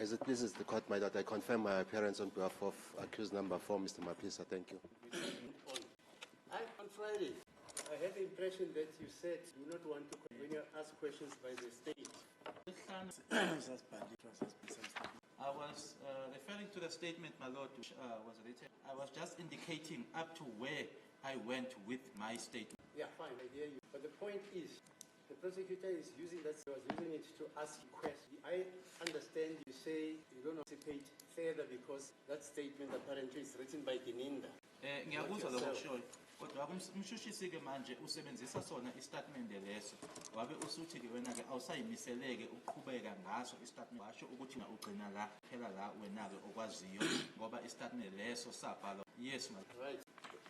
As it pleases the court, my lord, I confirm my appearance on behalf of accused number 4, Mr. Maphisa. Thank you. On. On Friday, I had the impression that you said you do not want to, when you ask questions by the state. I was referring to the statement, my lord, which was written. I was just indicating up to where I went with my statement. Yeah, fine, I hear you. But the point is, the prosecutor is using that, was using it to ask questions. I understand you say you don't anticipate further because that statement apparently is written by Gininda. Ngiyakuzwa lokho okushoyo, kodwa umshushisi ke manje usebenzisa sona istatement leso, wabe usuthi ke wena ke awusayimiseleke ukuqhubeka ngaso istatement, washo ukuthi ugcina la phela la wena ke okwaziyo ngoba istatement leso sabhalwa. Yes, ma. Right.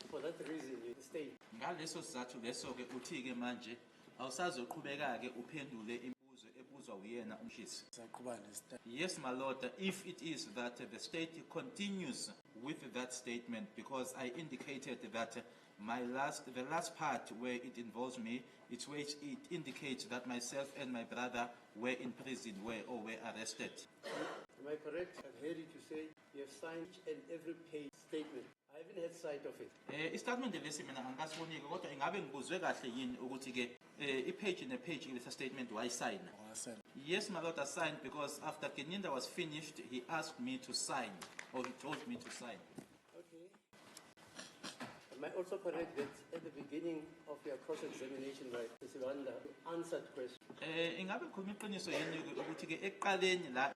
For that reason, you state. Ngaleso sizathu leso ke uthi ke manje awusazoqhubeka ke uphendule imibuzo ebuzwa uyena umshushisi. Saqhuba nesta. Yes, my lord, if it is that the state continues with that statement, because I indicated that the last part where it involves me, it's where it indicates that myself and my brother were in prison or were arrested. Am I correct? I've heard you to say you have signed each and every page statement. I haven't had sight of it. Istatement lesi mina angikasibonike, kodwa ingabe ngikuzwe kahle yini ukuthi ke i-page ne-page kulesa statement wayisayina? Wasayina. Yes, my lord, I signed because after Gininda was finished, he asked me to sign, or he told me to sign. Okay. Am I also correct that at the beginning of your cross-examination by Sibanda, you answered questions? Ingabe ngikhuluma iqiniso yini ukuthi ke ekuqaleni la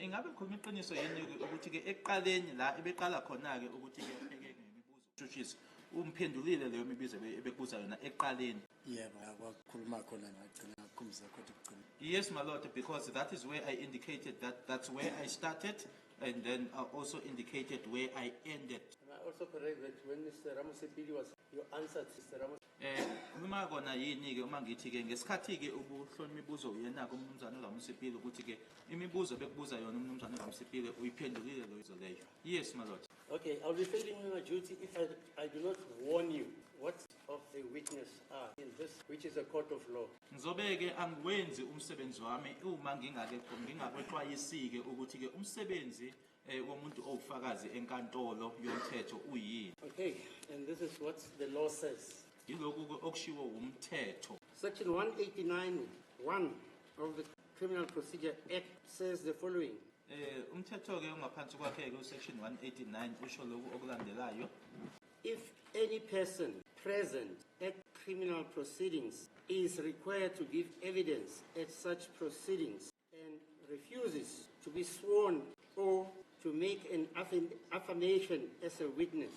ingabe ngikhuluma iqiniso yini ukuthi ke ekuqaleni la ebeqala khona ke ukuthi ke pheke ngemibuzo umshushisi umphendulile leyo mibuzo ebekubuza yona ekuqaleni? Yebo, kwakhuluma khona ngagcina ngakukhombisa kodwa kugcina. Yes, my lord, because that is where I indicated that that's where I started, and then I also indicated where I ended. Am I also correct that when Mr. Ramosepele was, you answered Mr. Ramos? Khuluma kona yini ke uma ngithi ke ngesikhathi ke ubuhlona imibuzo uyena ke umnumzane uRamosepele ukuthi ke imibuzo bekubuza yona umnumzane uRamosepele uyiphendulile leyo leyo? Yes, my lord. Okay, I'll be failing my duty if I do not warn you what of the witness are in this, which is a court of law. Ngizobe ke angiwenzi umsebenzi wami uma ngingake ngingakwexwayisi ke ukuthi ke umsebenzi womuntu owufakazi enkantolo yomthetho uyini. Okay, and this is what the law says. Yilokhu ke okushiwo umthetho. Section 189 1 of the Criminal Procedure Act says the following. Umthetho ke ongaphansi kwakhe ke usection 189 usho lokhu okulandelayo. If any person present at criminal proceedings is required to give evidence at such proceedings and refuses to be sworn or to make an affirmation as a witness,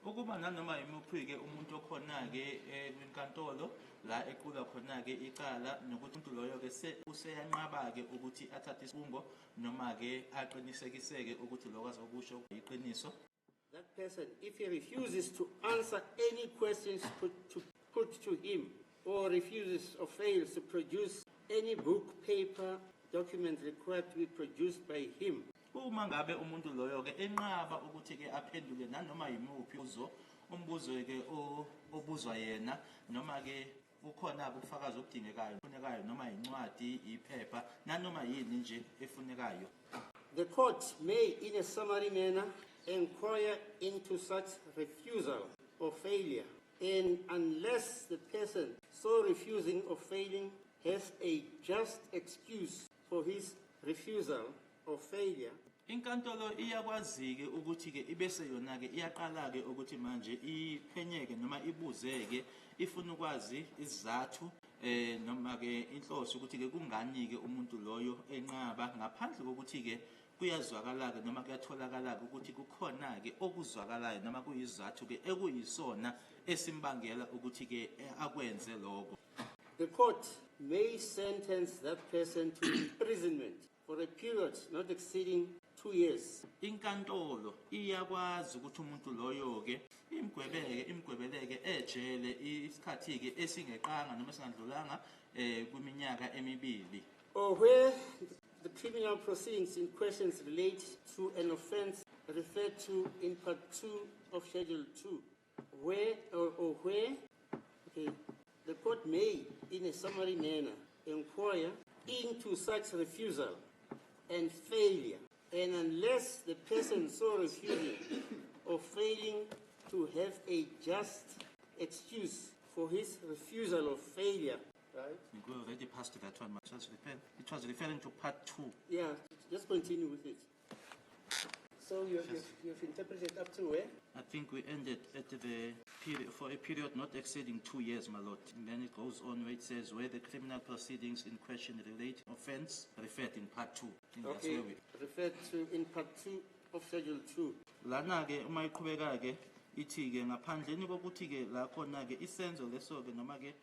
Ukuba nanoma yimuphi ke umuntu okhona ke kwinkantolo la equla khona ke icala nokuthi umuntu loyo ke useyanqaba ke ukuthi athathe isifungo noma ke aqinisekiseke ukuthi lokho azokusho iqiniso, that person, if he refuses to answer any questions put to him, or refuses or fails to produce any book, paper, document required to be produced by him, uma ngabe umuntu loyo ke enqaba ukuthi ke aphendule nanoma yimuphi uzo umbuzo ke obuzwa yena noma ke ukhona ubufakazi obudingekayo funekayo noma incwadi, iphepha, nanoma yini nje efunekayo, the court may, in a summary manner, inquire into such refusal or failure, and unless the person so refusing or failing has a just excuse for his refusal or failure, inkantolo iyakwazi-ke ukuthi-ke ibese yona-ke iyaqala-ke ukuthi manje iphenyeke noma ibuzeke ifuna ukwazi isizathu noma-ke inhloso ukuthi-ke kungani-ke umuntu loyo enqaba ngaphandle kokuthi-ke kuyazwakala-ke noma kuyatholakala-ke ukuthi kukhona-ke okuzwakalayo noma kuyizathu-ke ekuyisona esimbangela ukuthi-ke akwenze lokho, the court may sentence that person to imprisonment for a period not exceeding 2 years. Inkantolo iyakwazi ukuthi umuntu loyo-ke imgwebeke imgwebeleke ejele isikhathi-ke esingeqanga noma esingadlulanga kwiminyaka emibili. Or where the criminal proceedings in questions relate to an offense referred to in part 2 of Schedule 2, where or where, okay, the court may, in a summary manner, inquire into such refusal and failure, and unless the person so refusing or failing to have a just excuse for his refusal or failure, right? We already passed that one. It was referring to part 2. Yeah, just continue with it. So you've interpreted up to where? I think we ended at the period, for a period not exceeding 2 years, my lord. And then it goes on where it says where the criminal proceedings in question relate offense referred in part 2. I think that's Okay, where we referred to in part 2 of schedule 2. Lana ke uma iqhubeka ke ithi ke ngaphandleni kokuthi ke la khona ke isenzo leso ke noma ke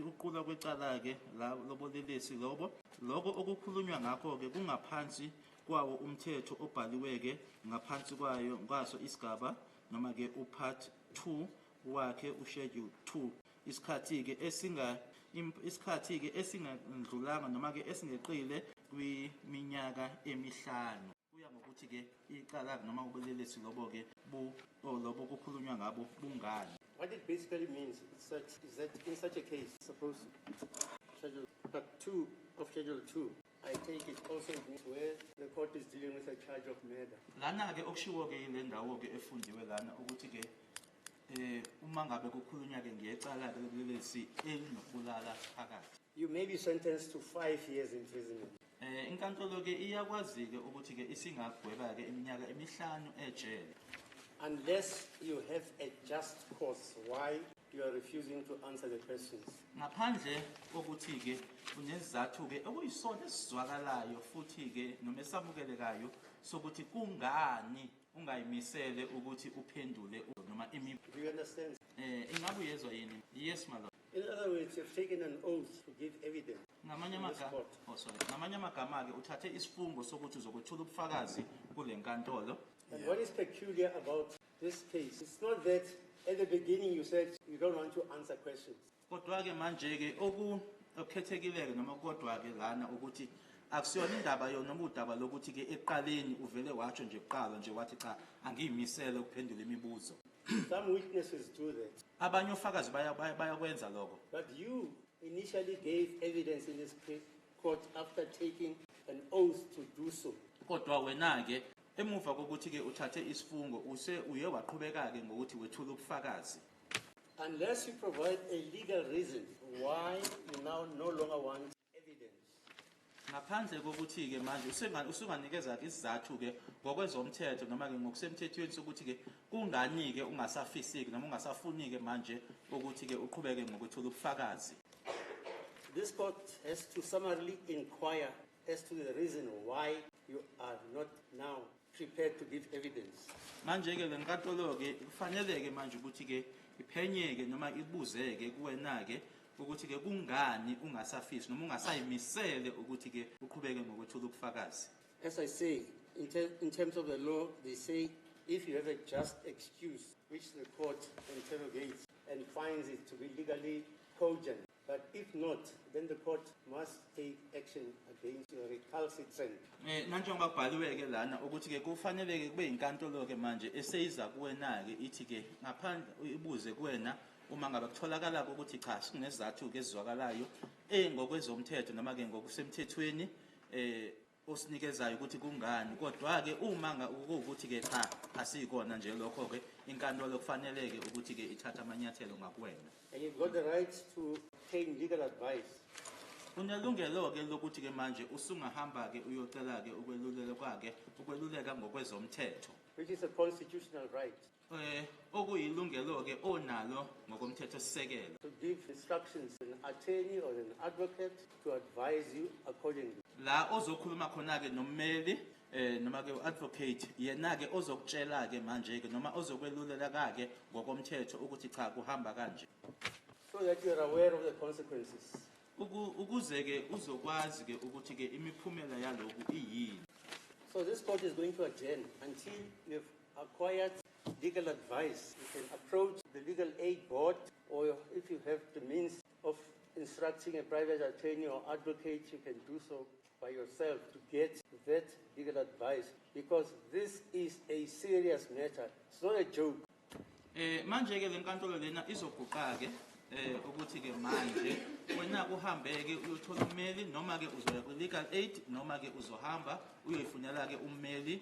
uqulwa kwecala ke la lobulelesi lobo lokho okukhulunywa ngakho ke kungaphansi kwawo umthetho obhaliwe ke ngaphansi kwayo kwaso isigaba noma ke upart 2 wakhe uschedule 2 isikhathi ke esinga isikhathi ke esingandlulanga noma ke esingeqile kwiminyaka emihlanu kuya ngokuthi ke icala noma ubulelesi lobo ke bu o lobo kukhulunywa ngabo bungani. What it basically means is that in such a case, suppose schedule, part 2 of schedule 2, I take it also means where the court is dealing with a charge of murder. Lana ke okushiwo ke ile ndawo ke efundiwe lana ukuthi ke uma ngabe kukhulunywa ke ngecala ke lobulelesi elinokubulala phakathi. You may be sentenced to 5 years imprisonment. Inkantolo ke iyakwazi ke ukuthi ke isingagweba ke iminyaka emihlanu ejele. Unless you have a just cause why you are refusing to answer the questions. Ngaphandle kokuthi ke unesizathu ke okuyisona esizwakalayo futhi ke noma esamukelekayo sokuthi kungani ungayimisele ukuthi uphendule noma imi Do you understand? Ingabe uyezwa yini? Yes, my lord. In other words, you've taken an oath to give evidence Ngamanye in this amagama court. Oh, sorry, ngamanye amagama ke uthathe isifungo sokuthi uzokwethula ubufakazi kule nkantolo. And what is peculiar about this case, it's not that at the beginning you said you don't want to answer questions. Kodwa ke manje ke oku okukhethekile ke noma kodwa ke lana ukuthi akusiyona indaba yona noma udaba lokuthi ke ekuqaleni uvele watsho nje kuqala nje wathi cha, angiyimisele ukuphendula imibuzo. Some witnesses do that. Abanye ofakazi bayakwenza lokho. But you initially gave evidence in this court after taking an oath to do so. Kodwa wena ke emuva kokuthi ke uthathe isifungo use uye waqhubeka ke ngokuthi wethula ubufakazi. Unless you provide a legal reason why you now no longer want evidence. Ngaphandle kokuthi ke manje usunganikeza ke isizathu ke ngokwezomthetho noma ke ngokusemthethweni sokuthi ke kungani ke ungasafisi ke noma ungasafuni ke manje ukuthi ke uqhubeke ngokwethula ubufakazi. This court has to summarily inquire as to the reason why you are not now prepared to give evidence. Manje ke le nkantolo ke kufanele ke manje ukuthi ke iphenyeke noma ibuzeke kuwena ke ukuthi ke kungani ungasafisi noma ungasayimisele ukuthi ke uqhubeke ngokwethula ubufakazi. As I say, in terms of the law, they say if you have a just excuse, which the court interrogates and finds it to be legally cogent, but if not, then the court must take action against your recalcitrant. Nanjengoba kubhaliwe ke lana ukuthi ke kufanele ke kube inkantolo ke manje eseyiza kuwena ke ithi ke ngaphandle ibuze kuwena uma ngabe kutholakala ukuthi cha, sinesizathu ke esizwakalayo ngokwezomthetho noma ke ngokusemthethweni osinikezayo ukuthi kungani, kodwa ke uma kuwukuthi ke cha, asikona nje lokho ke inkantolo kufanele ke ukuthi ke ithathe amanyathelo ngakuwena. And you've got the right to obtain legal advice. Unelungelo ke lokuthi ke manje usungahamba ke uyocela ke ukweluleka kwake ukweluleka ngokwezomthetho. Which is a constitutional right. Okuyilungelo ke onalo ngokomthetho sisekelo. To give instructions to an attorney or an advocate to advise you accordingly. La ozokhuluma khona ke nommeli noma ke advocate yena ke ozokutshela ke manje ke noma ozokwelulela ke ngokomthetho ukuthi cha, kuhamba kanje. So that you are aware of the consequences. Ukuze ke uzokwazi ke ukuthi ke imiphumela yaloku iyini. So this court is going to adjourn until you've acquired legal advice. You can approach the legal aid board, or if you have the means of instructing a private attorney or advocate, you can do so by yourself to get that legal advice, because this is a serious matter. It's not a joke. Manje ke lenkantolo lena izoguqa ke Ukuthi ke manje wena kuhambe ke uyothola ummeli noma ke uzoya ku legal aid noma ke uzohamba uyoyifunela ke ummeli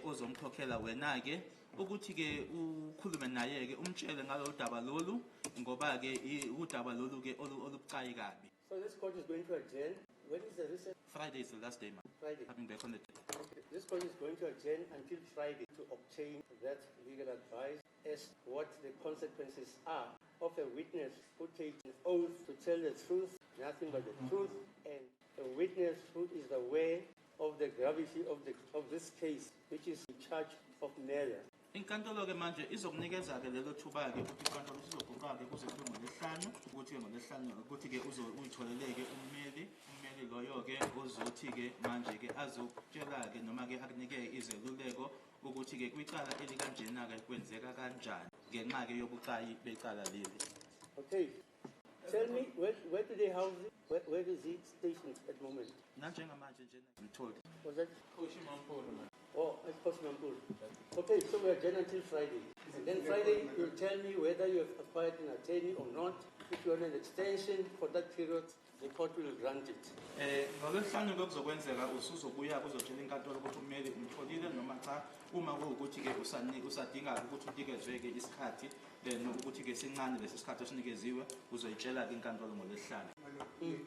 ozomkhokhela wena ke ukuthi ke ukhulume naye ke umtshele ngalolu daba lolu ngoba ke udaba lolu ke olubucayi kabi. So this court is going to adjourn. When is the recess? Friday is the last day, ma. Friday. Coming back on the Okay. This court is going to adjourn until Friday to obtain that legal advice as what the consequences are of a witness who takes an oath to tell the truth, nothing but the truth, and a witness who is aware of the gravity of this case, which is the charge of murder. Inkantolo ke manje izokunikeza ke lelo thuba ke ukuthi inkantolo isizoguqa ke kuze kube ngolesihlanu ukuthi ke ngolesihlanu ukuthi ke uzo uyitholele ke ummeli ummeli loyo ke ozothi ke manje ke azokutshela ke noma ke akunike izeluleko ukuthi ke kwicala elikanjena ke kwenzeka kanjani ngenxa ke yobucayi becala leli. Okay. Tell me, where do they house it? Where is he stationed at the moment? Nanjengamanje nje I'm told. Was that? Oh, at Kgosi Mampuru. Okay, so we adjourn until Friday. And then Friday, you'll tell me whether you have acquired an attorney or not. If you want an extension for that period, the court will grant it. Ngolwesihlanu ke kuzokwenzeka usuzobuya kuzotshela inkantolo ukuthi ummeli umtholile noma cha uma kuwukuthi ke usadinga ukuthi unikezwe ke isikhathi then ukuthi ke sincane lesi sikhathi esinikeziwe uzoyitshela ke inkantolo ngolwesihlanu. My lord,